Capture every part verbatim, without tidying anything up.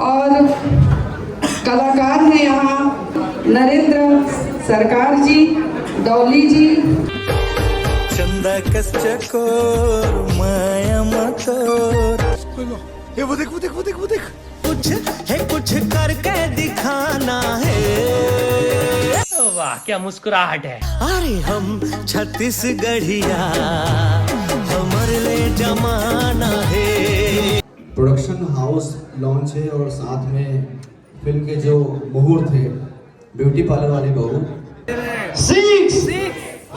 और कलाकार हैं यहाँ नरेंद्र सरकार जी, डॉली जी। चंदा कस चकोर माया मकोर। ये वो देख, वो देख, वो देख, वो देख। कुछ है, कुछ करके दिखाना है। वाह, क्या मुस्कुराहट है। अरे हम छत्तीसगढ़िया, हमर ले जमाना है। प्रोडक्शन हाउस लॉन्च है और साथ में फिल्म के जो मुहूर्त है, ब्यूटी पार्लर वाली बहू। Six,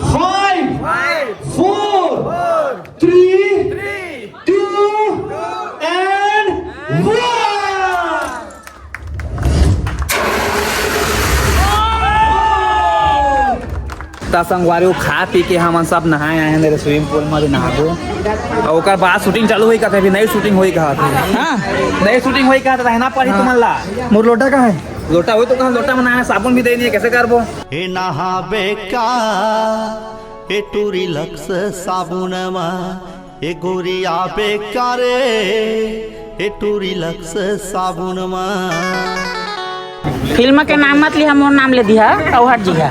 five, four, three, two, and one. त संगवारी हो, खा पी के हमन सब नहाए आए हैं मेरे स्विमिंग पूल में, अभी नहाबो। और ओकर बाद शूटिंग चालू होई कहत हे, अभी नई शूटिंग होई कहत हे। हाँ, नई शूटिंग होई कहत हे, रहना पड़ी तुमन ला। मोर लोटा कहाँ है? लोटा होई तो कहाँ, लोटा में नहाए, साबुन भी दे नहीं है, कैसे करबो? ए नहाबे का, ए टूरी लक्स साबुन मा, ए गोरी आबे का रे, ए टूरी लक्स साबुन मा। फिल्म के नाम मत लिहा, मोर नाम ले दिहा, अउ हट जिहा।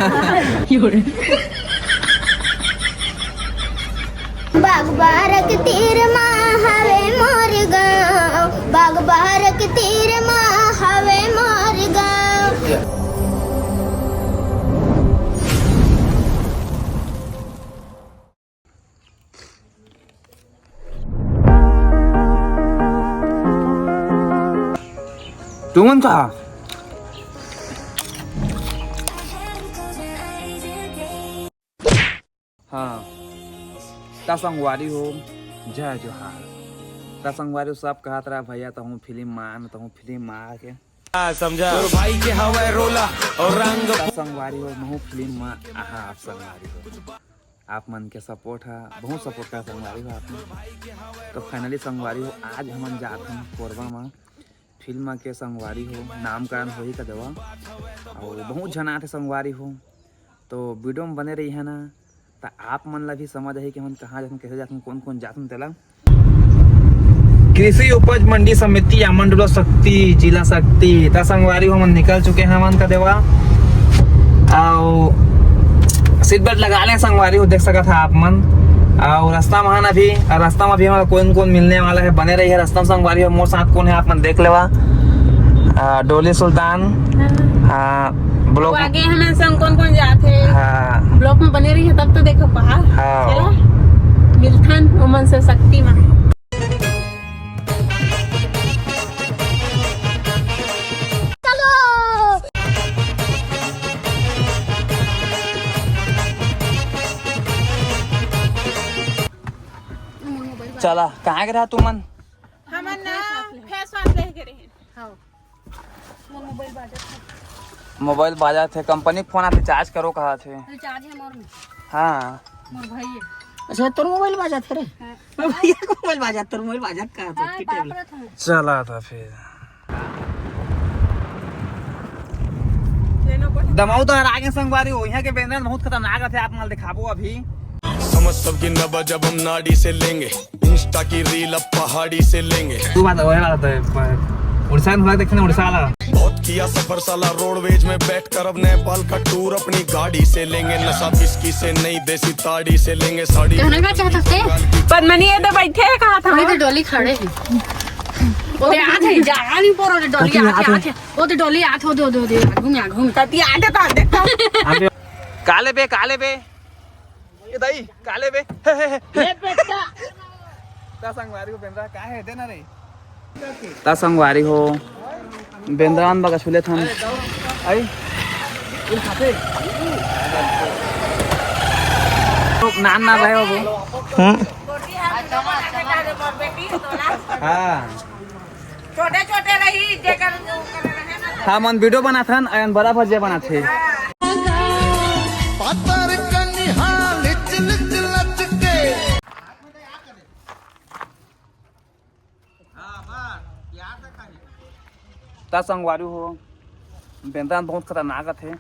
बागबाहर के तीर मा हवे मोर गाँव, बागबाहर के तीर मा हवे मोर गाँव। तुमन कहा? हाँ, त संगवारी हो, जय जोहार। त संगवारी हो, सब कहत रहा, "भैया, तहूँ फिल्म मा आ न, तहूँ फिल्म मा आ के।" समझा। तोर भाई के हवय रोला और रंग। त संगवारी हो, महू फिल्म मा आहा आप संगवारी हो। आप मन के सपोर्ट हा, बहुत सपोर्ट करा संगवारी हो आप मन। तो फाइनली संगवारी हो, आज हमन जात हन कोरबा मा फिल्म के संगवारी हो, नामकरण होही का देवा। और बहुत झन आथे संगवारी हो, तो वीडियो में बने रही है ना, त आप मन ला भी समझ आही कि हमन कहाँ जाथन, कैसे जाथन, कौन कौन जाथन तेला। कृषि उपज मंडी समिति, आमंडलो सक्ती, जिला सक्ती। त संगवारी हो, हमन निकल चुके हैं हमन का देवा। अउ सीट बेल्ट लगा ले संगवारी हो, देख सकत हा आप मन। अउ रास्ता में हन अभी, अउ रास्ता में अभी हमन ला कोन कोन मिलने वाला है, बने रही है रास्ता में संगवारी हो। मोर साथ कोन है आप मन देख लेवा। आ, डोली सुल्तान, आ, ब्लॉक, आगे हमन संग कोन कोन जात हे। हाँ। ब्लॉक में बने रही है तब तो देखो पहा। हाँ। चला, मिलथन ओमन से सक्ती मा। चला, कहाँ गे रहा तुमन? हमन ना फेस वॉश लेके रहे। मोबाइल बाजत हे, कंपनी के फोन आथे, चार्ज करो कहत हे। रिचार्ज है मोर में। हाँ। मोर भाई है। अच्छा, तोर मोबाइल बाजत हे रे? हाँ। मोर भैया के मोबाइल बाजत, तोर मोबाइल बाजत का? हाँ, बाप रे। चला त फिर। दमाऊ तो हर आगे संगवारी हो, यहाँ के बेंदरा बहुत खतरनाक रथे, आप मन ल दिखाबो अभी। समझ सब गिनना बा जब हम नाड़ी से लेंगे, इंस्टा की रील अब पहाड़ी से लेंगे। तू बात, वही बात है, पर उड़ीसा में थोड़ा देखे ना, उड़ीसा वाला। बहुत किया सफर साला रोडवेज में बैठ कर, अब नेपाल का टूर अपनी गाड़ी से लेंगे, नशा विस्की से नहीं देसी ताड़ी से लेंगे, साड़ी कहना क्या चाहता थे? पद्मनी ये तो बैठे है, कहा था? वही तो डॉली खड़े हैं। वो तो आते ही जा, आ नहीं पड़ो रे, डॉली आते, आते, आते। वो तो डॉली आते, वो दे, वो दे, वो दे, घूमे, घूमे। कति आते तो आते। काले बे, काले बे। ए दाई, काले बे। हे, हे, हे। ए बेटा। ता संगवारी हो बेंदरा, का हे, देना रे। ता संगवारी हो, बेंदरा मन बगा छुले थन। आई। नान ना रहे हो वो। हम्म। हाँ। छोटे छोटे रही, जेकर ओकर रहे ना। हमन वीडियो बनाथन, अयन बड़ा भजिया बनाथे। पातर कनिहा लिच लिच लचके। ता संगवारी हो, बेंदरा बहुत खतरनाक आथे,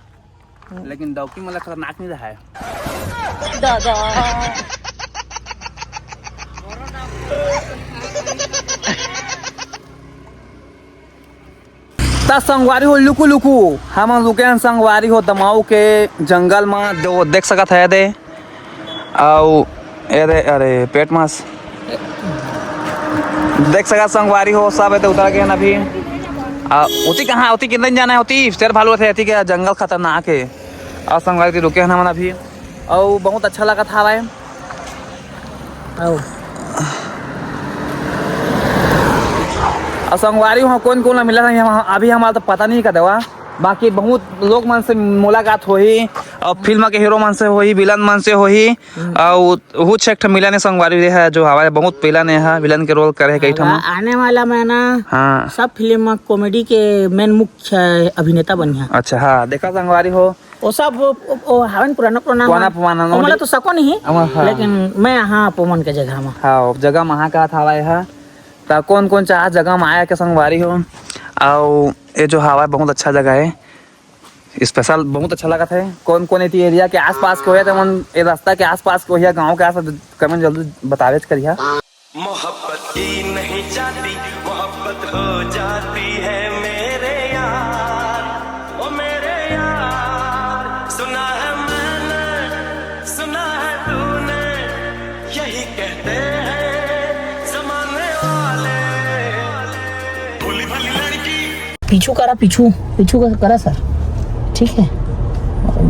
लेकिन डौकी मन ला खतरनाक नहीं रहा है। दादा। त संगवारी हो, लुकु लुकु, हमन रुके हन संगवारी हो दमाऊ के जंगल म। दो देख सकत हे दे, अउ ए दे, अरे पेट मास देख सकत संगवारी हो, सब एते उतर गे हन अभी। आ, ओती कहाँ, ओती कितना जाना है, ओती शेर भालू थे, एती के जंगल खतरनाक है। अउ संगवारी रुके हन हमन अभी, अउ बहुत अच्छा लगत हवय। अउ अउ संगवारी हो, कोन कोन ला मिलत हन, हम, अभी हमला तो पता नहीं का देवा, बाकी बहुत लोग मन से मुलाकात होही, अउ फिल्म के हीरो मन से होही, विलन मन से होही, अउ उहू छे एक ठन मिलन हे संगवारी, ये है जो हवाए बहुत पहला ने हा विलन के रोल करे हे कई ठन। आने वाला में ना, हाँ। सब फिल्म में कॉमेडी के मेन मुख्य अभिनेता बनिहा। अच्छा, हाँ, देखा संगवारी हो। वो सब वो, वो, वो हवन पुराना पुराना पुराना हवन। पुराना ओमन ला तो सको नहीं, अमर, हाँ। लेकिन मैं हाँ आप ओमन के जगह में। हाँ, जगह में हाँ कहत हवाए हा। त कोन कोन चाह जगह में आया के संगवारी हो, अउ ये जो हवाए बहुत अच्छा जगह है, स्पेशल बहुत अच्छा लगत है। कोन कोन एती एरिया के आसपास के होया, त मन ए रास्ता के आसपास के होया, गांव के आसपास, कमेंट जल्दी बतावेच करिहा। मोहब्बत की नहीं जाती, मोहब्बत हो जाती है मेरे यार, ओ मेरे यार। सुना है मैंने, सुना है तूने, यही कहते हैं जमाने वाले। भोली भाली लड़की। पीछू करा, पीछू, पीछू का करा सर, ठीक है,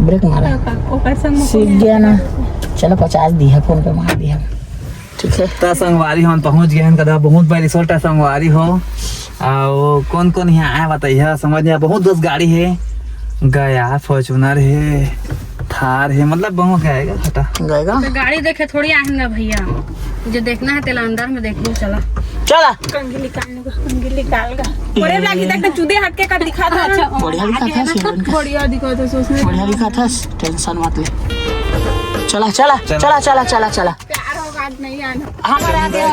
ब्रेक मारा। ओकर संग में सीख कोई गया ना। चलो पचास दी है, फोन पे मार दिया। ठीक है। त संगवारी हो, हम पहुंच गए हैं कदा बहुत बड़ी रिसोर्ट है संगवारी हो। अउ कोन कोन यहाँ आया बताइए, समझ नहीं आया, बहुत दोस्त गाड़ी है, गया फॉर्च्यूनर है, थार है, मतलब बहुत गएगा घटा। गएगा। तो गाड़ी देखे थोड़ी आएंगा भैया, जो देखना है तेला अंदर में देख लो, चला। चला। कंघी निकालने को, कंघी निकाल का। परे लागी देख, चूदे हट के का दिखा था। अच्छा, बढ़िया दिखा था शेरवन का। बढ़िया दिखा था, सोचने बढ़िया दिखा था, टेंशन मत ले। चला, चला, चला। चला, चला, चला, चला। प्यार होगा आज नहीं आना। हमारा आगे है।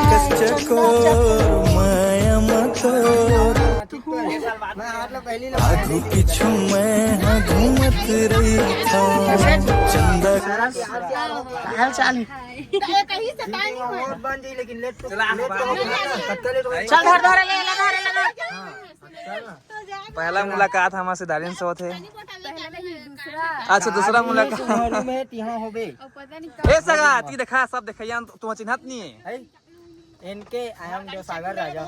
आगू पीछू मैं हाँ घूमत रही था। चंदा। हाल चाल है। कहीं से ताई नहीं हुआ। चल धर धर ले, ले धर ले। पहला मुलाकात हमारे से दारिन से होत हे। अच्छा, दूसरा मुलाकात। ए सगा, ती देखा, सब देखा, यान तू चिन्हत नहीं है। इनके I am जो सागर राजा।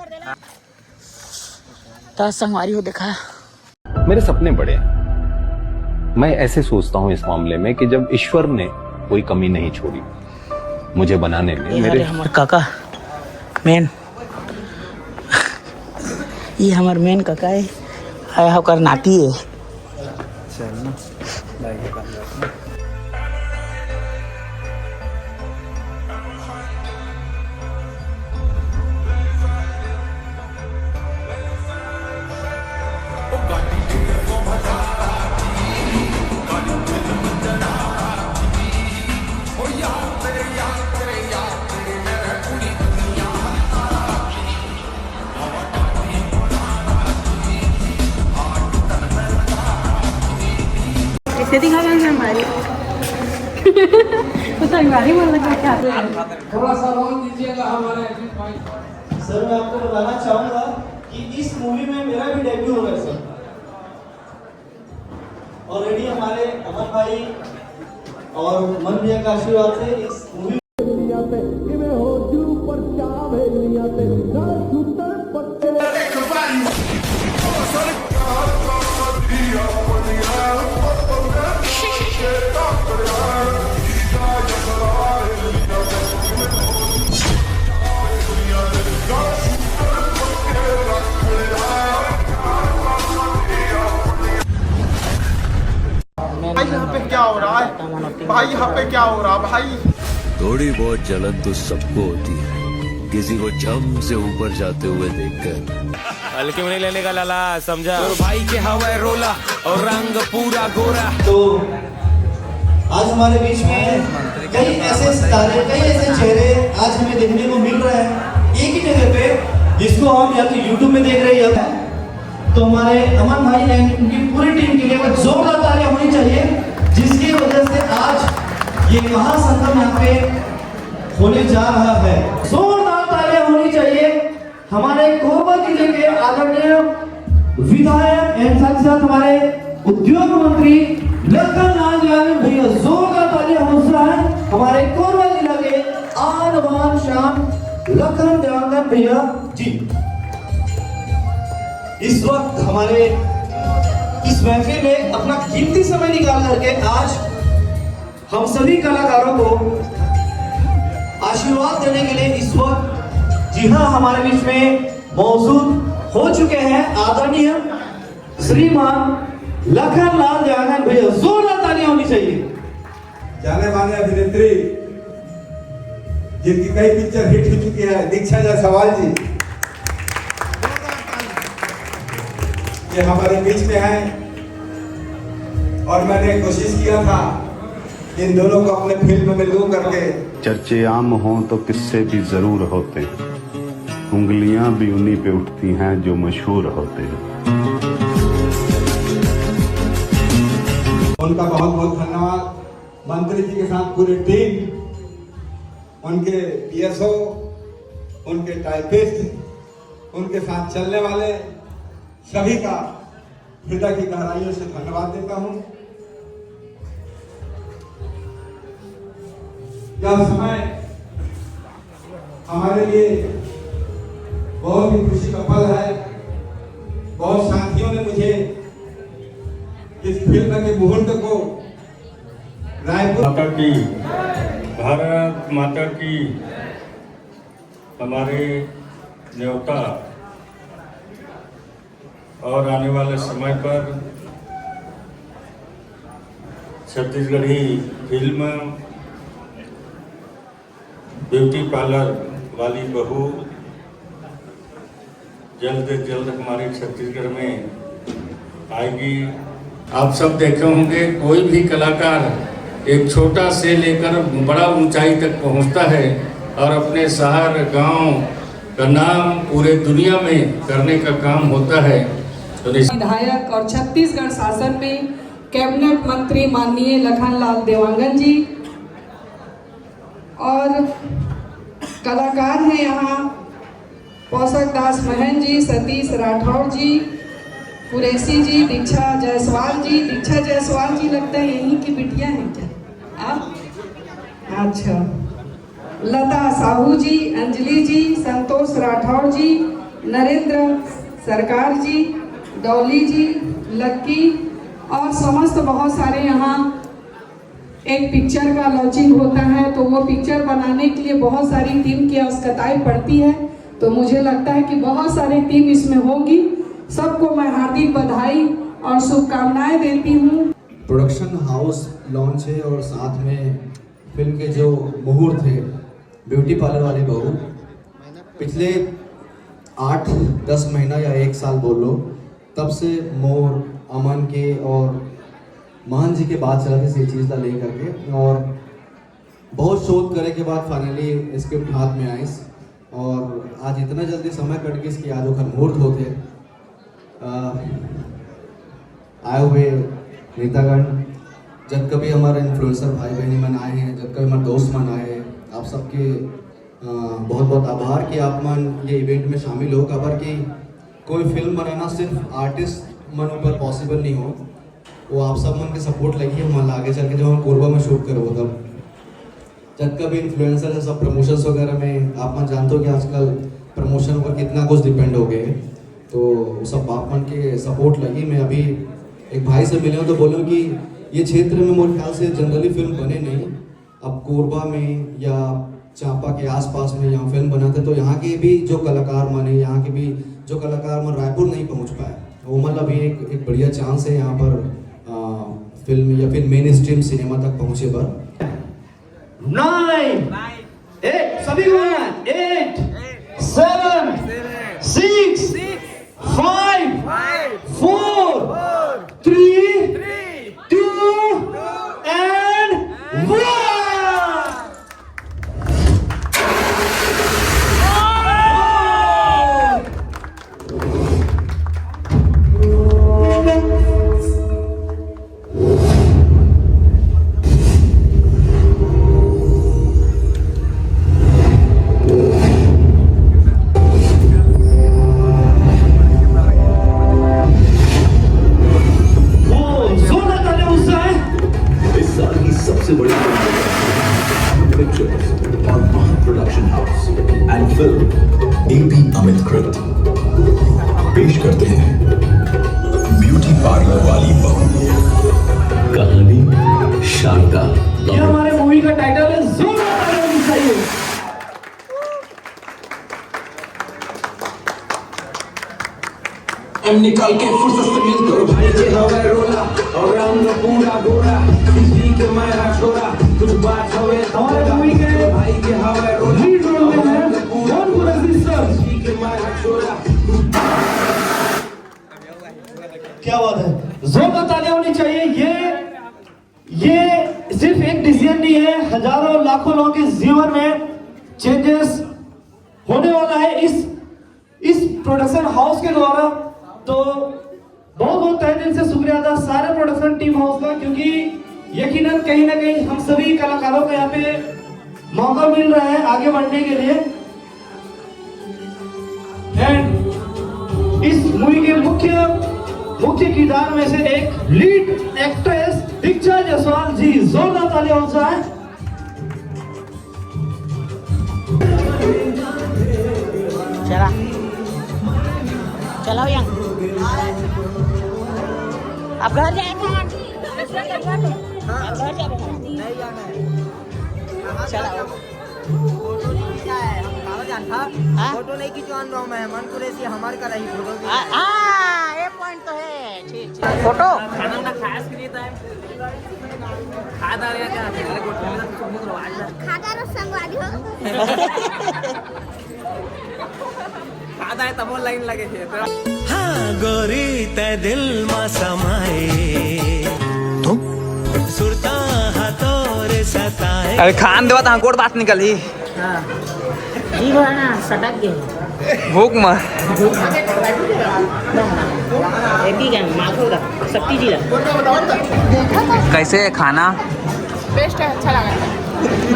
त संगवारी हो देखा। मेरे सपने बड़े हैं। मैं ऐसे सोचता हूँ इस मामले में कि जब ईश्वर ने कोई कमी नहीं छोड़ी मुझे बनाने में, ये मेरे हरे हमर काका मेन, ये हमर मेन काका है, आया होकर नाती है। चल ना, लाइक कर लो। कैसे दिखा रहे हैं हमारी? पता नहीं, हमारी मन लगा क्या। थोड़ा सा रोल दीजिएगा हमारे अजीत भाई। सर, मैं आपको बताना चाहूंगा कि इस मूवी में मेरा भी डेब्यू हो रहा है, सर। ऑलरेडी हमारे अमन भाई और मन भैया का आशीर्वाद से इस मूवी भाई, यहाँ पे क्या हो रहा है? भाई, यहाँ पे क्या हो रहा, भाई? थोड़ी बहुत जलन तो सबको होती है, किसी को जम से ऊपर जाते हुए देखकर। हल्के में नहीं लेने का लाला, समझा? और भाई के हवा है रोला और रंग पूरा गोरा। तो आज हमारे बीच में कई ऐसे सितारे, कई ऐसे चेहरे आज हमें देखने को मिल रहे हैं एक ही जगह पे, जिसको हम या तो YouTube में देख रहे हैं या तो हमारे अमन भाई and उनकी पूरी टीम के लिए एक जोरदार तालियां होनी चाहिए, जिसकी वजह से आज ये महासंगम यहाँ पे होने जा रहा है। जोरदार तालियां होनी चाहिए हमारे कोरबा जिले के आदरणीय विधायक एंड साथ साथ हमारे उद्योग मंत्री लखन लाल यादव भैया, जोरदार तालियां, हौसला है हमारे कोरबा जिला के आन बान शान लखन देवांगन भैया जी। इस वक्त हमारे इस महफिल में अपना कीमती समय निकाल करके आज हम सभी कलाकारों को आशीर्वाद देने के लिए इस वक्त, जी हाँ, हमारे बीच में मौजूद हो चुके हैं आदरणीय श्रीमान लखन लाल देवांगन भैया। जोरदार तालियां होनी चाहिए। जाने माने अभिनेत्री, जिनकी कई पिक्चर हिट हो चुकी है, दीक्षा जायसवाल जी, ये हमारे बीच में हैं। और मैंने कोशिश किया था इन दोनों को अपने फिल्म में लो करके। चर्चे आम हों तो किस्से भी जरूर होते हैं, उंगलियां भी उन्हीं पे उठती हैं जो मशहूर होते हैं। उनका बहुत बहुत धन्यवाद। मंत्री जी के साथ पूरी टीम, उनके पीएसओ, उनके टाइपिस्ट, उनके साथ चलने वाले सभी का हृदय की गहराइयों से धन्यवाद देता हूं। यह समय हमारे लिए बहुत ही खुशी का पल है। बहुत साथियों ने मुझे इस फिल्म के मुहूर्त को रायपुर माता की, भारत माता की, हमारे न्योता और आने वाले समय पर छत्तीसगढ़ी फिल्म ब्यूटी पार्लर वाली बहू जल्द से जल्द हमारे छत्तीसगढ़ में आएगी। आप सब देखे होंगे, कोई भी कलाकार एक छोटा से लेकर बड़ा ऊंचाई तक पहुंचता है और अपने शहर, गांव का नाम पूरे दुनिया में करने का काम होता है। तो निश्चित विधायक और छत्तीसगढ़ शासन में कैबिनेट मंत्री माननीय लखनलाल देवांगन जी और कलाकार हैं यहाँ पोषक दास महन जी, सतीश राठौर जी, कुरैशी जी, दीक्षा जायसवाल जी। दीक्षा जायसवाल जी लगता है यहीं की बिटिया है क्या आप? अच्छा, लता साहू जी, अंजलि जी, संतोष राठौर जी, नरेंद्र सरकार जी, डॉली जी, लक्की और समस्त बहुत सारे यहाँ एक पिक्चर का लॉन्चिंग होता है, तो वो पिक्चर बनाने के लिए बहुत सारी टीम की आवश्यकताएं पड़ती है। तो मुझे लगता है कि बहुत सारी टीम इसमें होगी। सबको मैं हार्दिक बधाई और शुभकामनाएं देती हूँ। प्रोडक्शन हाउस लॉन्च है और साथ में फिल्म के जो मुहूर्त है, ब्यूटी पार्लर वाली बहू, पिछले आठ दस महीना या एक साल बोल लो, तब से मोर, अमन के और महन जी के बात चलत रहिस ये चीज़ ला लेकर के, और बहुत शोध करे के बाद फाइनली स्क्रिप्ट हाथ में आइस और आज इतना जल्दी समय कट गिस कि आज ओखर मुहूर्त होत हे। अ, आए हुए नेतागण, जतका भी हमारे इन्फ्लुएंसर भाई बहनी मन आए हैं, जतका भी हमारे दोस्त मन आए हैं, आप सबके, अ, बहुत बहुत आभार कि आप मन ये इवेंट में शामिल हो। काबर कि कोई फिल्म बनाना सिर्फ आर्टिस्ट मन ऊपर पॉसिबल नहीं हो, वो आप सब मन के सपोर्ट लगी है, हमन ला आगे चल के जब हम कोरबा में शूट करबो तब। जतका भी इन्फ्लुएंसर है, सब प्रमोशंस वगैरह में आप मन जानते हो कि आजकल प्रमोशन ऊपर कितना कुछ डिपेंड हो गए है, तो वो सब आप मन के सपोर्ट लगी। मैं अभी एक भाई से मिले हूँ तो बोले हूँ कि ये क्षेत्र में मोर ख्याल से जनरली फिल्म बने नहीं, अब कोरबा में या चांपा के आसपास में यहाँ फिल्म बनाते तो यहाँ के भी जो कलाकार मन है, यहाँ के भी जो कलाकार मन रायपुर नहीं पहुँच पाए, वो मतलब भी एक, एक बढ़िया चांस है यहाँ पर, आ, फिल्म या फिर मेन स्ट्रीम सिनेमा तक पहुँचे बर। नाइन, एट, सभी को eight, seven, six, five, four, three, two and one. Beauty parlour वाली बहू। कहानी शारदा। ये हमारे मूवी का टाइटल है, जोरदार तालियां होनी चाहिए। एम निकाल के फुर्सत से मिल तो भाई के हवा रोला और रंग पूरा गोरा। इसी के मैं छोरा, कुछ बात हवे हमारे मूवी के भाई के हवा रोला। लीड रोल में है कौन पूरा सिस्टम। इसी के मैं छोरा। क्या बात है, जोरदार तालियां होनी चाहिए। ये ये सिर्फ एक डिसीजन नहीं है, हजारों लाखों लोगों के जीवन में चेंजेस होने वाला है इस इस प्रोडक्शन हाउस के द्वारा। तो बहुत बहुत तहे दिल से शुक्रिया था सारे प्रोडक्शन टीम हाउस का, क्योंकि यकीनन कहीं ना कहीं हम सभी कलाकारों को यहाँ पे मौका मिल रहा है आगे बढ़ने के लिए। एंड इस मूवी के मुख्य मुख्य किरदार में से एक लीड एक्ट्रेस दीक्षा जायसवाल जी, जोरदार तालियां हो जाए। चला, चलाओ यहाँ। अब घर जाए कौन? अब घर जाए कौन? चलाओ। फोटो नहीं खींचा है, हम काला जान था। हाँ? फोटो नहीं खिंचवान रहा हूँ मैं, मन कुरैशी हमारे का रही फोटो भी। आ, आ, ये पॉइंट तो है। ठीक, ठीक। फोटो? खाना वाना खास के लिए तो है। खाता रहेगा क्या? खाता रहो संगवारी हो। खाता है तब वो लाइन लगे थे। हाँ गोरी तै दिल मा समाए। सुरता हा तोरे सताए। अरे खान देवा तहाँ गोड़ बात निकल ही। हाँ। जी भरा ना सटक गए। भूख मा। एक ही गए माथो दा शक्ति जी ला। कैसे है खाना? बेस्ट है, अच्छा लगा।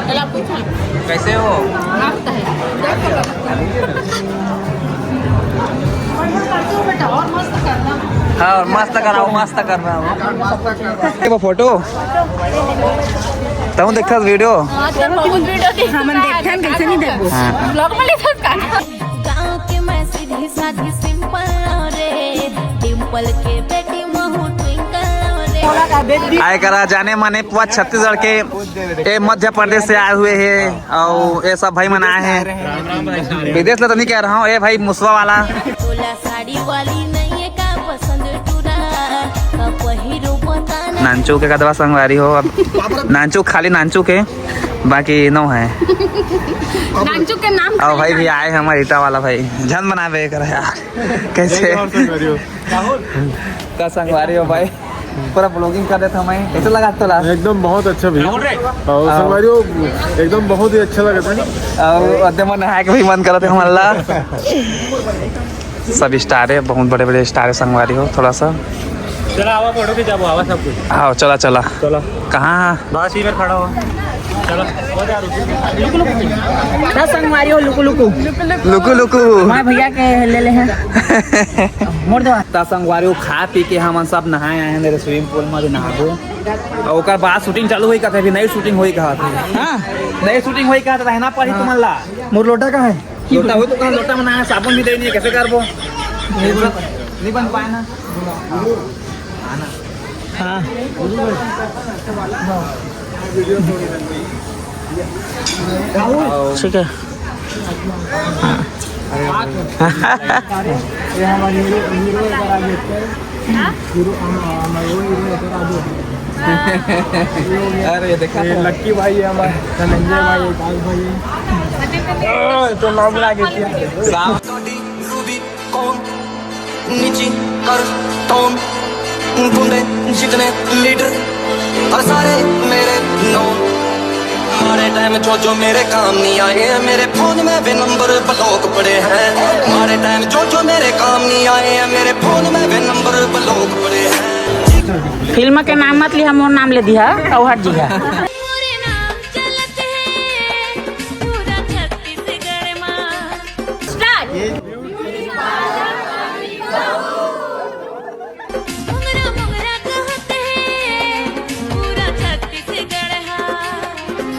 चल आप पूछो। कैसे हो? मस्त है। बेटा और मस्त करना। हाँ, और मस्त कराओ, मस्त करना हो। वो फोटो तहूँ देखथस वीडियो? हाँ, तो बहुत वीडियो देख हमन देखथन, कैसे नहीं देखबो? हाँ। ब्लॉग में लिखत का? गाँव के मैं सीधी साधी सिंपल रे, डिंपल के बेटी महू ट्विंकल रे। आय करा जाने माने पूरा छत्तीसगढ़ के, ए मध्य प्रदेश से आए हुए हैं और ये सब भाई मन आए हैं विदेश ले, तो नहीं कह रहा हूँ, ए भाई मुसवा वाला। तोला साड़ी वाली नहीं है का पसंद टूरा, का पहिरो बताना। नानचू के कदवा संगवारी हो अब। नानचू खाली नानचू के, बाकी नौ है। नानचू के नाम और खाली भाई भी नानचू। आए हैं हमारे ईटा वाला भाई, झन बनावे कर यार। कैसे? का संगवारी हो भाई, पूरा ब्लॉगिंग कर देता मैं, कैसे लगा तोला? एकदम बहुत अच्छा भैया। और हाँ। संगवारी हो, एकदम बहुत ही अच्छा लगा था। और अद्य मन नहाए के भी मन करत है हमारा। सब स्टार है, बहुत बड़े बड़े स्टार है संगवारी हो। थोड़ा सा चला आवा, फोटो खिंचाबो, आवा सब कुछ। हाँ, चला चला। चला। कहाँ? बस इधर खड़ा हो। चला। दा संगवारी हो, लुकु लुकु। लुकु लुकु। मैं भैया के ले ले हैं। मोड़ दो। दा संगवारी हो, खा पी के हमन सब नहाए आए हैं मेरे स्विमिंग पूल में, अभी नहाबो। और ओकर बाद शूटिंग चालू होई कहते, अभी नई शूटिंग होई कहते। हाँ। नई शूटिंग होई कहते, रहना पड़ी हाँ। तुमन ला। मोर लोटा कहाँ है? लोटा हो तो कहाँ, लोटा में नहाए, साबुन भी दे नहीं है, कैसे करबो? नहीं बन पाए ना। हाँ। ठीक है। हाँ। ये हमारे हीरो, हीरो एक बार आ गए थे। हीरो, हम, हमारे वो हीरो एक बार आ गए। अरे, देखा ये तो। लक्की भाई है हमारे, धनंजय भाई, आकाश भाई है। तो नाम ला के किया। साहब। कौन नीची कर टोन, गुंडे जितने लीडर और सारे मेरे नोन। मारे टाइम जो जो मेरे काम नहीं आए हैं, मेरे फोन में वे नंबर ब्लॉक पड़े हैं। मारे टाइम जो जो मेरे काम नहीं आए हैं, मेरे फोन में वे नंबर ब्लॉक पड़े हैं। फिल्म के नाम मत लिहा, मोर नाम ले दिहा, अउ हट जिहा। मोरे नाम चलत हे पूरा छत्तीसगढ़ मा। स्टार्ट। मोंगरा मोंगरा कहत हे पूरा छत्तीसगढ़ हा।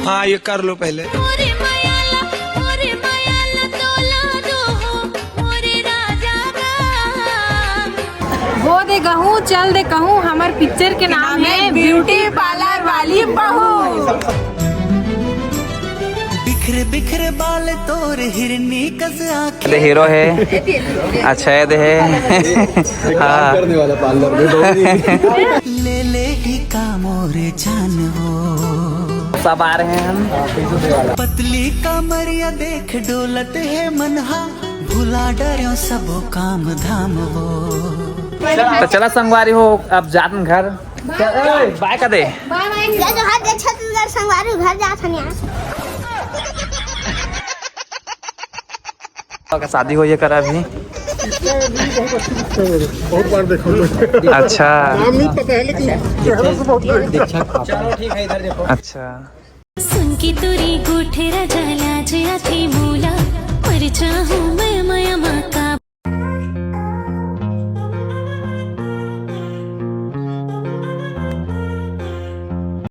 हाँ, ये कर लो पहले। मोरे मयाला, मोरे मयाला तोला दो हो, मोरे राजा का। दे गहूँ, चल दे कहूँ, हमर पिक्चर के नाम है ब्यूटी पार्लर वाली बहू। बिखरे बिखरे बाल तोर हिरनी कस आँखें। दे हीरो है। अच्छा है दे है। हाँ। करने वाला पार्लर में दो ले ले ही का मोर जान वो। सब आ रहे हैं हम। पतली कमरिया देख डोलत है मनहा, भुला डरो सब काम धाम वो। तो चला संगवारी हो, अब जात हन घर। बाय का दे। जय जोहार, जय छत्तीसगढ़। संगवारी घर जात हन यार। का शादी होइए करा अभी। बहुत बार देखो। अच्छा। नाम नहीं पता है लेकिन चेहरे से बहुत अच्छा। सुन के तोरी गोठे राजा लाज आथे मोला, मर जाहूं मैं मया मा